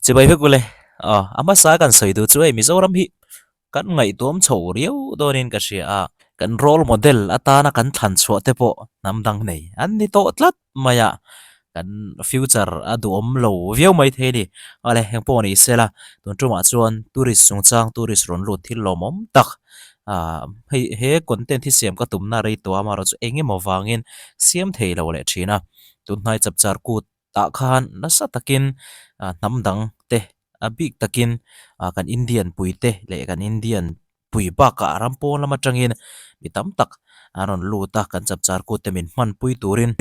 Chibai vek ule, aw a hmasa kan sawi duh chu hei Mizoram hi kan ngaihtuam chho riau dawnin ka hria a, kan role model atana kan thlan chhuah te pawh hnam dang nei an ni tawh tlat mai a, kan future a duhawm lo viau mai thei a ni. Awle eng pawh ni se la, tun tumah chuan tourist chungchang tourist rawn lut thil lawmawm tak ah hei he content hi siam ka tumna rei tawh a amaherawhchu eng emaw vangin siam thei lo leh thin a, tunhnai chapchar kut tah khan nasa takin ah hnam dang te a bik takin ah kan Indian pui te leh kan Indian pui bakah ram pawn lam atangin mi tam tak an rawn lut a kan chapchar kut te min hman pui turin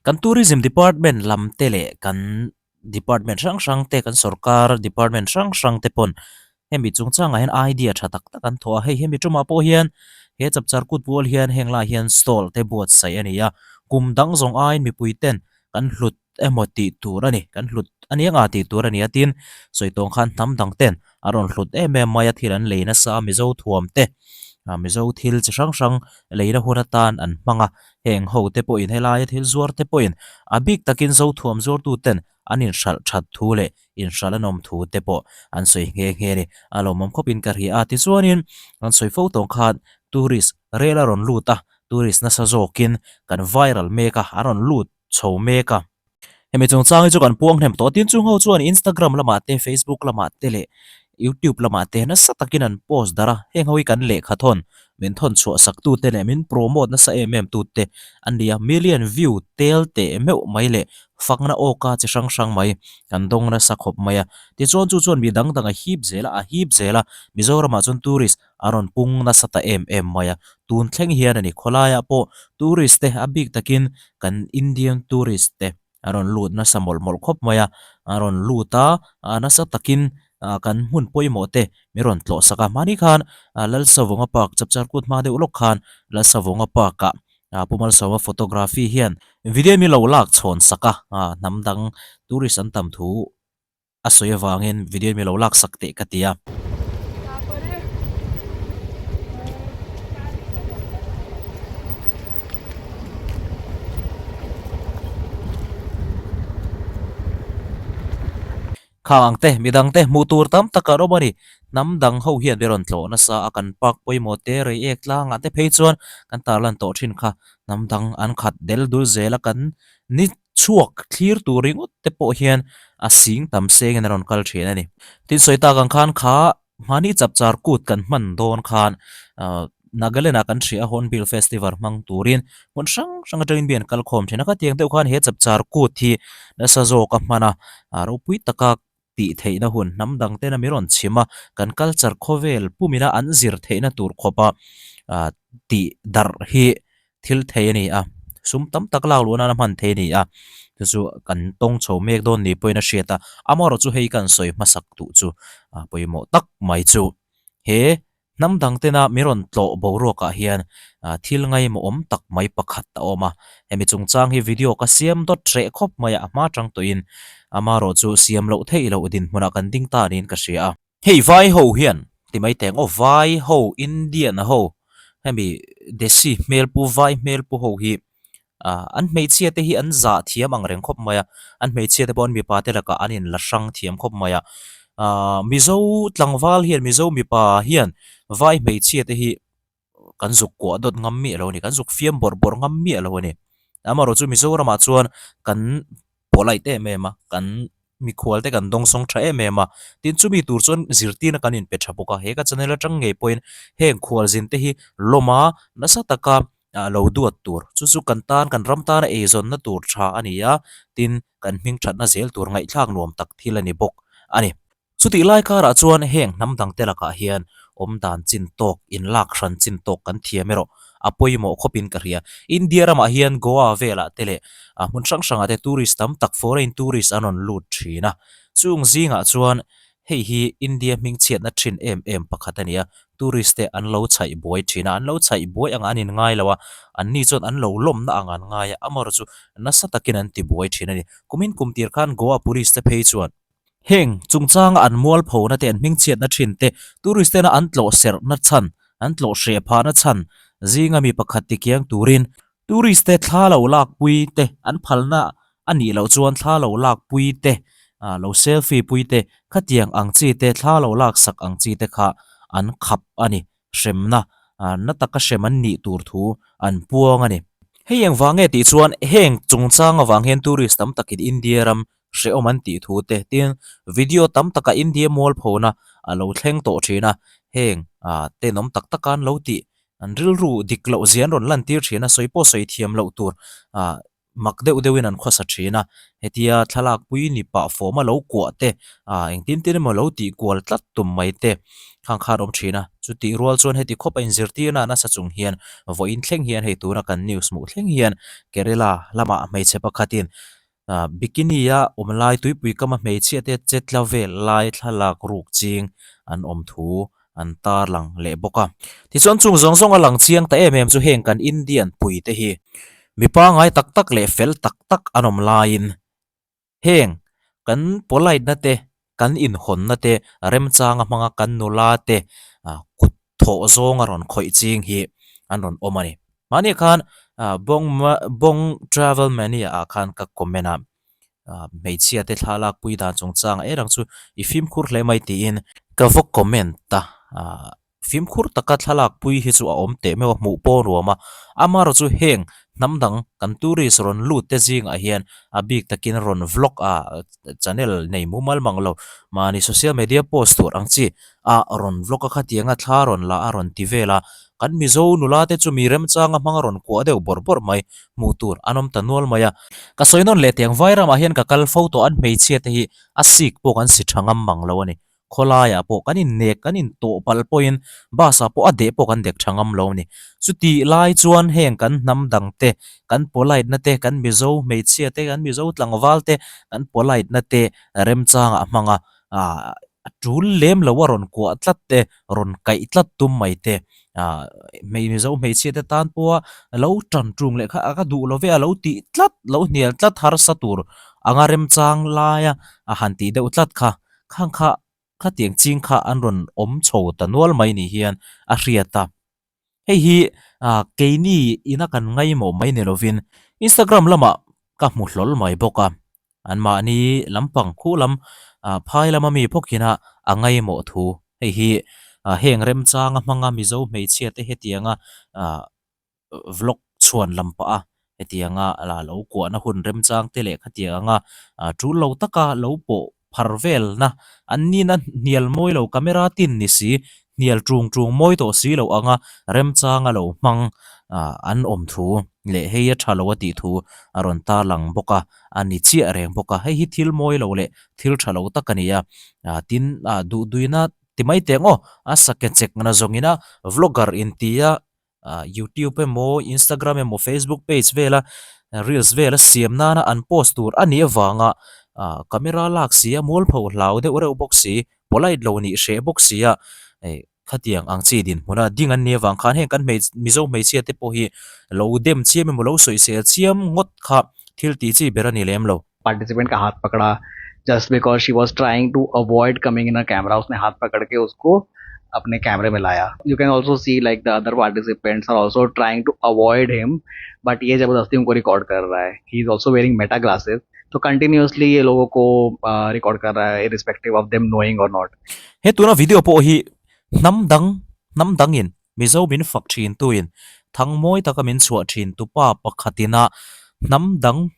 kan tourism department lam te leh kan department hrang hrang te kan sorkar department hrang hrang te pawn Hemi chungchangah hian idea tha tak tak an thawh a, hei hemi tumah pawh hian he chapchar kut bual hian heng lai hian stall te buatsaih a ni a, kum dang zawng aiin mipui ten kan hlut emaw tih tur a ni, kan hlut a ni anga tih tur a ni a tin sawi tawng khan hnam dang ten a rawn hlut em em mai a, thil an lei nasa a Mizo thuam te ah Mizo thil chi hrang hrang leina hun atan an hmang a, heng ho te pawhin helaia thil zuar te pawhin a bik takin Zo thuam zuartu ten an inhralh that thu leh inhralh an awm thu te pawh an sawi nghe nghe a ni. A lawmawm khawpin ka hria a, tichuanin an sawi fo tawng khan tourist rel a rawn lut a, tourist nasa zawkin kan viral mek a, an rawn lut chho mek a. Hemi chungchang hi chu kan puang hnem tawh a, tin chung ho chuan Instagram lamah te, Facebook lamah te leh YouTube lamah te nasa takin an post darh a, heng ho hi kan lehkha thawn min thawn chhuah sak tu te leh min promote nasa em em tu te an ni a, million view tel teh meuh mai leh fakna awka chi hrang hrang mai kan dawng nasa khawp mai a, tichuan chu chuan mi dang dang a hip zel a, a hip zel a, Mizoramah chuan tourist a rawn pung nasa ta em em mai a, tun thleng hian a ni khawlaiah pawh tourist te a bik takin kan Indian tourist te a rawn lut nasa mawlh mawlh khawp mai a, a rawn lut a, nasa takin kan hmun pawimawh te min rawn tlawh sak a, mahni khan Lalsavunga Park chapchar kut hma deuh lawk khan Lalsavunga Park ah Pu Malsawma photography hian video mi lo lak chhawn sak a, hnam dang tourist an tam thu a sawi avangin video mi lo lak sak teh ka ti a. Khang ang te, midang te hmuh tur tam tak an awm a ni. Hnam dang ho hian be rawn tlawh nasa a, kan park pawimawh te, reiek tlangah te phei chuan kan tarlan tawh thin kha. Hnam dang an khat del dul zel a, kan ni chhuak thlir tur ringawt te pawh hian a sing tam sengin a rawn kal thin a ni. Tin sawi tak ang khan kha Mahni chapchar kut kan hman dawn khan Nagaland ah kan hria a Hornbill Festival hmang turin hmun hrang hrang atangin mi an kal khawm thin a, khatiang deuh khan he chapchar kut hi nasa zawk a hman a, ropui taka tih theihna hun hnam dang tena mi rawn chhim a, kan culture khawvel pumina an zir theihna tur khawpa tih darh hi thil thei a ni a, sum tam tak lak luh nana hman thei a ni a, chu chu kan tawng chho mek dawn ni pawhin a hriat a, amaherawh chu hei kan sawi hmasak duh chu a pawimawh tak mai chu he hnam dang tena min rawn tlawh boruakah hian thil ngaimawhawm tak mai pakhat a awm a, hemi chungchang hi video ka siam dawt hreh khawp mai a, a hma tang tawhin amaherawh chu siam loh theih loh dinhmunah kan ding ta niin ka hria a. Hei vai ho hian ti mai teng aw vai ho Indian ho hemi desi hmel pu vai hmel pu ho hi ah an hmeichhia te hi an zah thiam ang reng khawp mai a an hmeichhia te pawh an mipa te lakah an in la hrang thiam khawp mai a ah mizo tlangval hian mizo mipa hian vai hmeichhia te hi kan zuk kuah dawt ngam miah lo a ni kan zuk fiam bawrh bawrh ngam miah lo a ni amaherawh chu Mizoramah chuan kan polite em em a kan mikhual te kan dawngsawng tha em em a tin chumi tur chuan zirtirna kan inpe tha bawk a he ka channel atang ngei pawhin heng khualzin te hi lawm a nasa taka ah lo duat tur chu chu kan tan kan ram tana eizawnna tur tha a ni a tin kan hming thatna zel tur ngaihthlak nuam tak thil a ni bawk a ni. Chutih lai karah chuan heng hnam dangte lakah hian awm dan chin tawk, inlak hran chin tawk kan thiam erawh a pawimawh khawpin ka hria. India ramah hian Goa velah te leh hmun hrang hrangah te tourist tam tak, foreign tourist an rawn lut thin a. Chung zingah chuan hei hi India hmingchhiatna thin em em pakhat a ni a, tourist te an lo chhaih buai thin a, an lo chhaih buai angah an inngai lo a, anni chuan an lo lawmna ang an ngai a, amaherawh chu nasa takin an tibuai thin a ni. Kumin kum tir khan Goa police te phei chuan Heng chungchanga an mualphona te, an hmingchhiatna thin te, tourist tena an tlawh serhna chhan, an tlawh hreh phahna chhan zinga mi pakhat tikiang turin tourist te thla lo lakpui te an phalna a nih loh chuan thla lo lakpui te lo selfie pui te khatiang ang chi te thla lo lak sak ang chi te kha an khap a ni. Hremna na taka hrem an nih tur thu an puang a ni. Hei engvang nge tih chuan heng chungchang avang hian tourist tam takin India ram hrehawm an tih thu te tin video tam taka India mualphona a lo thleng tawh thin a, heng tenawm tak taka an lo tih an rilru dik loh zia an rawn lantir thin a, sawi pawh sawi thiam loh tur mak deuh deuhin an khawsa thin a, hetia thlalak pui ni pah fawm a lo kuah te engtin tin emaw lo tih kual tlat tum mai te khang khan awm thin a, chutih rual chuan heti khawp a inzirtirna nasa chung hian vawiin thleng hian hei tuna kan news hmuh thleng hian Kerala lamah hmeichhe pakhatin Bikini a awm lai tuipui kama hmeichhia te che tla vel lai thlalak ruk ching an awm thu an tarlang leh bawk a. Tichuan chung zawng zawng a lang chiang ta em em chu heng kan Indian pui te hi mi pangai tak tak leh fel tak tak an awm laiin heng kan polite na te kan inhawnna te remchanga hmanga kan nula te kut thawh zawnga rawn khawih ching hi an rawn awm a ni. Mahni khan bawng bawng travel mania ah khan ka comment a, hmeichhia te thla lak pui dan chungchang eh rang chu i fimkhur hle mai tiin ka va comment a, fimkhur taka thlalak pui hi chu a awm teh meuh a hmuh pawh nuam a, amaherawh chu heng hnam dang kan tourist rawn lut te zingah hian a bik takin rawn vlog a channel nei mumal mang lo mahni social media post tur ang chi a rawn vlog a khatianga thla rawn la a rawn ti vel a, kan Mizo nula te chu mi remchanga hmanga rawn kuah deuh bawrh bawrh mai hmuh tur an awm ta nual mai a, ka sawi nawn leh tiang vairamah hian ka kal fo tawh an hmeichhia te hi a sik pawh kan si tha ngam mang lo a ni. Khawlaiah pawh kan innek, kan intawh palh pawhin bus ah pawh a deh pawh kan dek tha ngam lo a ni. Chutih lai chuan heng kan hnam dang te, kan polite na te, kan Mizo hmeichhia te, kan Mizo tlangval te, kan polite na te remchangah a hmang a, ah a tul lem lo a rawn kuah tlat te, rawn kaih tlat tum mai te, ah hmei Mizo hmeichhia te tan pawha lo tan tung leh kha a ka duh lo ve a lo tih tlat, lo hnial tlat harsa tur anga remchang laia a han tih deuh tlat kha. Khang kha khatiang ching kha an rawn awm chho ta nual mai ni hian a hriat a. Hei hi keini ina kan ngaimawh mai ni lovin Instagram lamah ka hmu hlawl mai bawk a. Anmahni lampang khuh lam phai lama mi bawkina a ngaimawh thu. Hei hi heng remchanga hmanga Mizo hmeichhia te hetianga vlog chhuan lam pah a hetianga la lo kuahna hun remchang te leh khatiang anga tul lo taka lo pawh phar velna an nina hnial mawi lo camera tin ni si hnial tung tung mawi tawh si lo anga remchanga lo hmang an awm thu leh hei a tha lo a tih thu a rawn tarlang bawk a a ni chiah reng bawk a hei hi thil mawi lo leh thil tha lo tak a ni a tin duhduina ti mai teh ang aw a sake chek na zawngin a vlogger intia YouTube emaw Instagram emaw Facebook page vela reels vela siam nana an post tur a nih avanga camera lak si a mualpho hlau deuh reuh bawk si polite lo nih hreh bawk si a hei khatiang ang chi dinhmuna ding an nih avang khan heng kan hmeichhe Mizo hmeichhia te pawh hi lo dem chiam emaw lo sawisel chiam ngawt kha thil tih chi ber a ni lem lo. Participant का हाथ पकड़ा just because she was trying to avoid coming in a camera उसने हाथ पकड़ के उसको अपने कैमरे में लाया you can also see like the other participants are also trying to avoid him but ये जबरदस्ती उनको रिकॉर्ड कर रहा है he is also wearing Meta glasses तो कंटिन्यूअसली ये लोगों को रिकॉर्ड कर रहा है irrespective of them knowing or not He tuna video pawh hi hnam dang hnam dangin Mizo min fak thin tuin thang mawi taka min chhuah thin tupa pakhatina hnam dang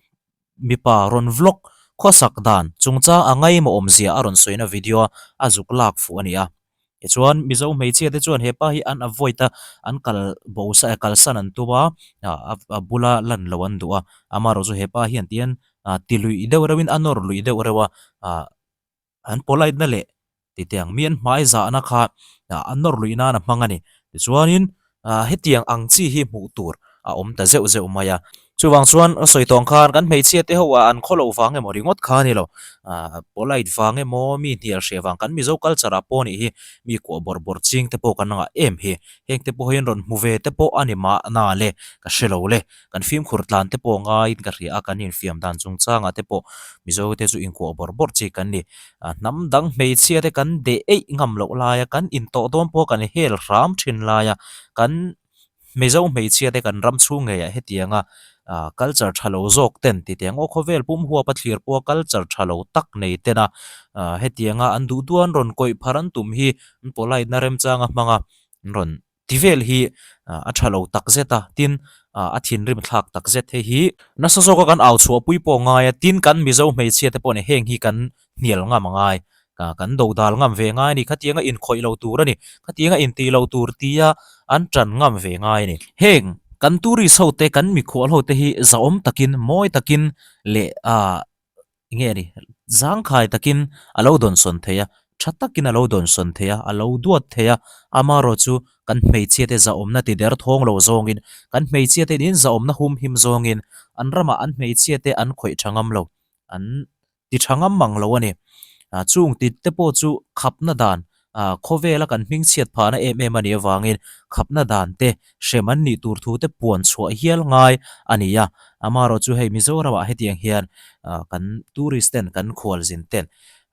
Mipa rawn vlog khawsak dan chungchang a ngaimawh awmzia a rawn sawina video a zuk lak fuh a ni a. Tichuan Mizo hmeichhia te chuan hepa hi an avoid a, an kal bo sa e kalsan an tum a, a bula lan lo an duh a. Amaherawh chu hepa hian tihian ti luih deuh reuhin a nawr luih deuh reuh a. An polite na leh titiang mi an hmai zahna kha an nawr luih nan a hmang a ni. Tichuanin hetiang ang chi hi hmuh tur a awm ta zeuh zeuh mai a. Chuvang chuan a sawi tawng khan kan hmeichhia te ho ah an khaw loh vang emaw ringawt kha a ni lo. Polite vang emaw mi hnial hreh vang kan Mizo culture ah pawh nih hi mi kuah bawrh bawrh ching te pawh kan ngah em hi. Heng te pawh hi an rawn hmu ve te pawh a ni mahna le ka hre lo le. Kan fimkhur tlan te pawh ngaiin ka hria a, kan infiam dan chungchangah te pawh Mizo te chu inkuah bawrh bawrh chi kan ni. Hnam dang hmeichhia te kan deh eih ngam loh laia kan intawh dawn pawh kan hel hram thin laia kan Mizo hmeichhia te kan ram chhung ngeiah hetianga Ah culture tha lo zawk ten ti teh ang aw khawvel pum huap a thlir pawha culture tha lo tak nei ten a ah hetianga an duh duan rawn kawih phar an tum hi an polite na remchanga hmanga an rawn ti vel hi ah a tha lo tak zet a tin ah a thinrim thlak tak zet hei hi nasa zawka kan au chhuah pui pawh a ngai a tin kan Mizo hmeichhia te pawh nih heng hi kan hnial ngam a ngai ah kan do dal ngam ve ngai a ni khatianga inkhawih lo tur a ni khatianga intih lo tur tia an tan ngam ve ngai a ni. Heng kan tourist ho te kan mikhual ho te hi zahawm takin mawi takin leh ah enge a ni zangkhai takin a lo dawnsawn thei a tha takin a lo dawnsawn thei a a lo duat thei a amaherawh chu kan hmeichhia te zahawmna ti der thawng lo zawngin kan hmeichhia te in zahawmna humhim zawngin an ramah an hmeichhia te an khawih tha ngam lo an ti tha ngam mang lo a ni. Ah chung ti te pawh chu khapna dan ah khawvela kan hming chhiat phahna em em a nih avangin khapna dan te hrem an nih tur thu te puan chhuah hial ngai a ni a. Amaherawh chu hei Mizoramah hetiang hian ah kan tourist ten kan khualzin ten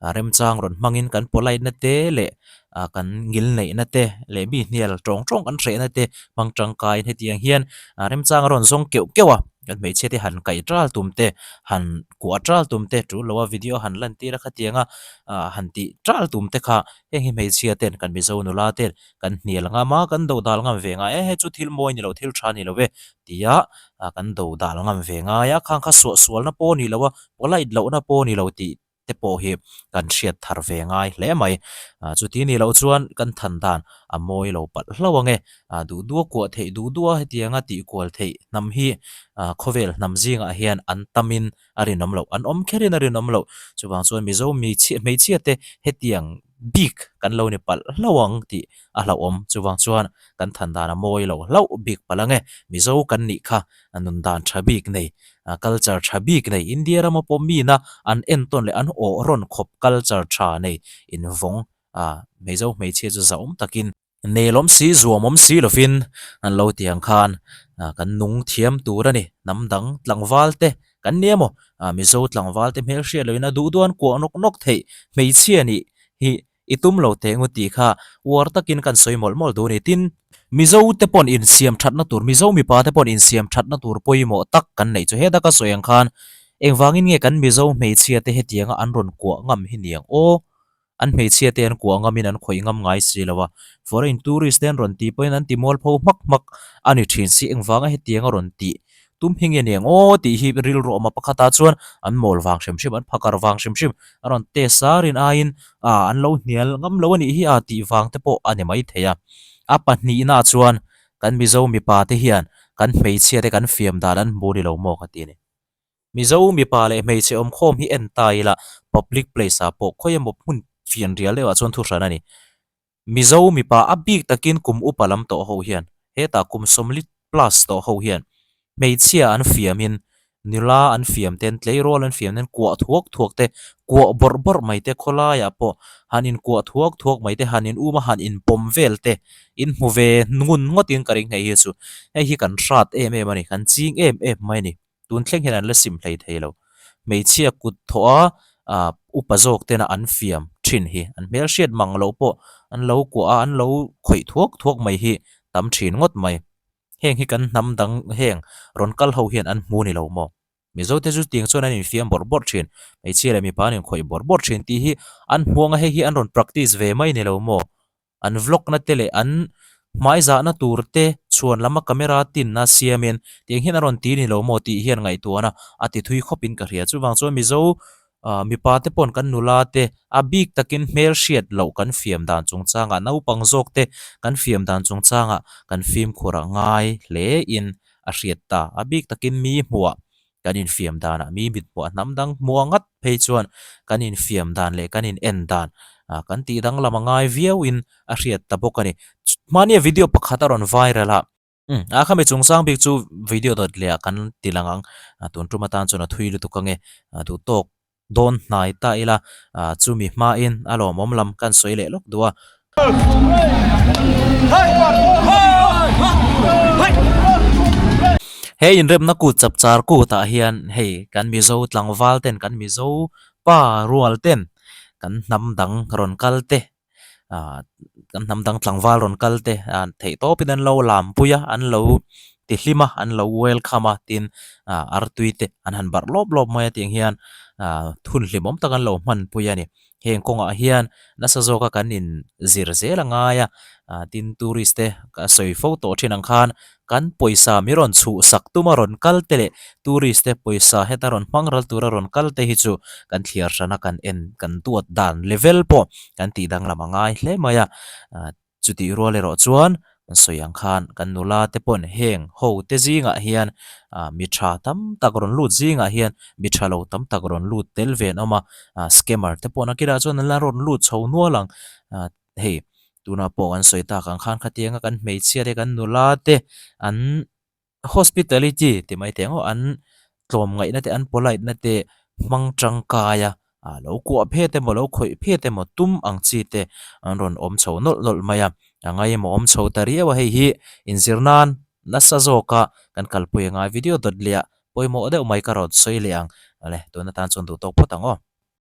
ah remchang rawn hmangin kan polite na te leh ah kan ngil neihna te leh mi hnial tawng tawng kan hrehna te hmang tangkaiin hetiang hian ah remchang a rawn zawng keuh keuh a. Kan hmeichhia te han kaih ṭal tum te, han kuah ṭal tum te, ṭul loa video han lan tir a khatiang a, ah han tih ṭal tum te kha heng hi hmeichhia ten kan Mizo nula ten kan hnial ngam a, kan do dal ngam ve ngai e, hei chu thil mawi ni lo, thil ṭha ni lo e tia kan do dal ngam ve ngai a, khang kha suah sualna pawh ni lo a, polite lohna pawh ni lo tih te pawh hi kan hriat thar ve ngai hle mai. Ah chuti ni loh chuan kan than dan a mawi lo palh hlauh ang e. Ah duh duh a kuah theih duh duh a hetianga tih kual theih hnam hi ah khawvel hnam zingah hian an tamin a rinawm loh, an awm kherin a rinawm loh. Chuvang chuan Mizo hmeichhia te hetiang bik kan lo ni palh hlauh ang tih a hlauhawm. Chuvang chuan kan than dan a mawi lo hlauh bik palh ang e. Mizo kan nih kha nun dan tha bik nei, culture tha bik nei, India rama pawh mina an entawn leh an awh rawn khawp culture tha nei invawng Mizo hmeichhia chu zahawm takin nelawm si zuamawm si lovin an lo ti ang khan kan nung thiam tur a ni. Hnam dang tlangval te kan ni emaw Mizo tlangval te hmelhriat loin a duh duan kuah nawk nawk theih hmeichhia nih hi I tum lo teh ngu tih kha uar takin kan sawi mawlh mawlh duh a ni. Tin, Mizo te pawn insiam thatna tur, Mizo mipa te pawn insiam thatna tur pawimawh tak kan neih chu heta ka sawi ang khan engvangin nge kan Mizo hmeichhia te hetianga an rawn kuah ngam hi niang aw? An hmeichhia te an kuah ngamin an khawih ngam ngai si lo a, foreign tourist te an rawn tih pawhin an ti mualpho hmak hmak a ni thin si engvanga hetianga rawn tih Tum hi nge niang aw tih hi rilru awm a pakhatah chuan an mawl vang hrim hrim, an phakar vang hrim hrim a rawn test a, rin aiin ah an lo hnial ngam lo a nih hi a tih vang te pawh a ni maithei a. A pahnihnaah chuan kan Mizo mipa te hian kan hmeichhia te kan fiam dan an hmu ni lo maw ka ti a ni. Mizo mipa leh hmeichhe awmkhawm hi en ta ila public place ah pawh khawi emaw hmun fianrial deuhah chuan thuhran a ni. Mizo mipa a bik takin kum upa lam tawh ho hian, hetah kum sawmli plus tawh ho hian hmeichhia an fiamin nula an fiam ten, tleirawl an fiam ten kuah thuak thuak te, kuah bawrh bawrh mai te, khawlaiah pawh han inkuah thuak thuak mai te, han in um a han inpawm vel te, in hmu ve ngun ngawtin ka ring hei hi chu. Hei hi kan hrat em em a ni, kan ching em em mai a ni. Tun thleng hian an la sim hlei thei lo. Hmeichhia kut thawh a, ah upa zawk tena an fiam thin hi an hmelhriat mang loh pawh an lo kuah a, an lo khawih thuak thuak mai hi tam thin ngawt mai. Heng hi kan hnam dang heng rawn kal ho hian an hmu ni lo maw? Mizo te chu tiang chuan an infiam bawrh bawrh thin, hmeichhia leh mipa an inkhawih bawrh bawrh thin tih hi an hmu anga hei hi an rawn practice ve mai ni lo maw? An vlog na te leh an hmai zahna tur te chhuan lama camera tinna siamin tiang hian a rawn ti ni lo maw tih hian ngaihtuahna a ti thui khawpin ka hria. Chuvang chuan Mizo mipa te paw'n kan nula te a bik takin hmel hriat loh kan fiam dan chungchangah naupang zawk te kan fiam dan chungchangah kan fimkhur a ngai hle in a hriat ta. A bik takin mi hmuah Kan infiam danah mi mit hmuah hnam dang hmuah ngat phei chuan kan infiam dan leh kan in en dan kan tih danglam a ngai viauin a hriat ta bawk a ni. Hmania video pakhat a rawn viral a, umm a khami chungchang bik chu video dawt leh ah kan ti lang ang, tun tum atan chuan a thui lutuk ange duh tawk dawn hnai ta ila chumi hmain a lawmawm lam kan sawi leh lawk duh a. He inremna kut chapchar kutah hian hei kan Mizo tlangval ten kan Mizo pa rual ten kan hnam dang rawn kal te ah kan hnam dang tlangval rawn kal te ah theih tawpin an lo lam pui a an lo ti hlim a an lo welcome a tin ah artui te an han barh lawp lawp mai a tiang hian ah thun hlimawm tak an lo hmanpui a ni. Heng kawngah hian nasa zawka kan in zir zel a ngai a ah tin tourist te ka sawi fo tawh thin ang khan kan pawisa mi rawn chhuh sak tuma rawn kal te leh tourist te pawisa heta rawn hmang ral tura rawn kal te hi chu kan thliar hrana kan en kan duat dan level pawh kan tih danglam a ngai hle mai a ah Chutih rual erawh chuan an sawi ang khan kan nula te pawn heng ho te zingah hian ah mi tha tam tak rawn lut zingah hian mi tha lo tam tak rawn lut tel ve an awm a, ah scammer te pawh nakirah chuan an la rawn lut chho nual ang ah hei tunah pawh kan sawi tak ang khan khatianga kan hmeichhia te kan nula te an Hospitality ti mai teh ang aw, an tlawmngaihna te an polite na te hmang tangkai a, ah lo kuah phet emaw lo khawih phet emaw tum ang chi te an rawn awm chho nawlh nawlh mai a, a ngaimawh awm chho ta riau a hei hi inzir nan nasa zawka kan kalpui angai video dawt leh ah pawimawh deuh mai ka rawn sawi leh ang, awle tun atan chuan duh tawk phawt ang aw.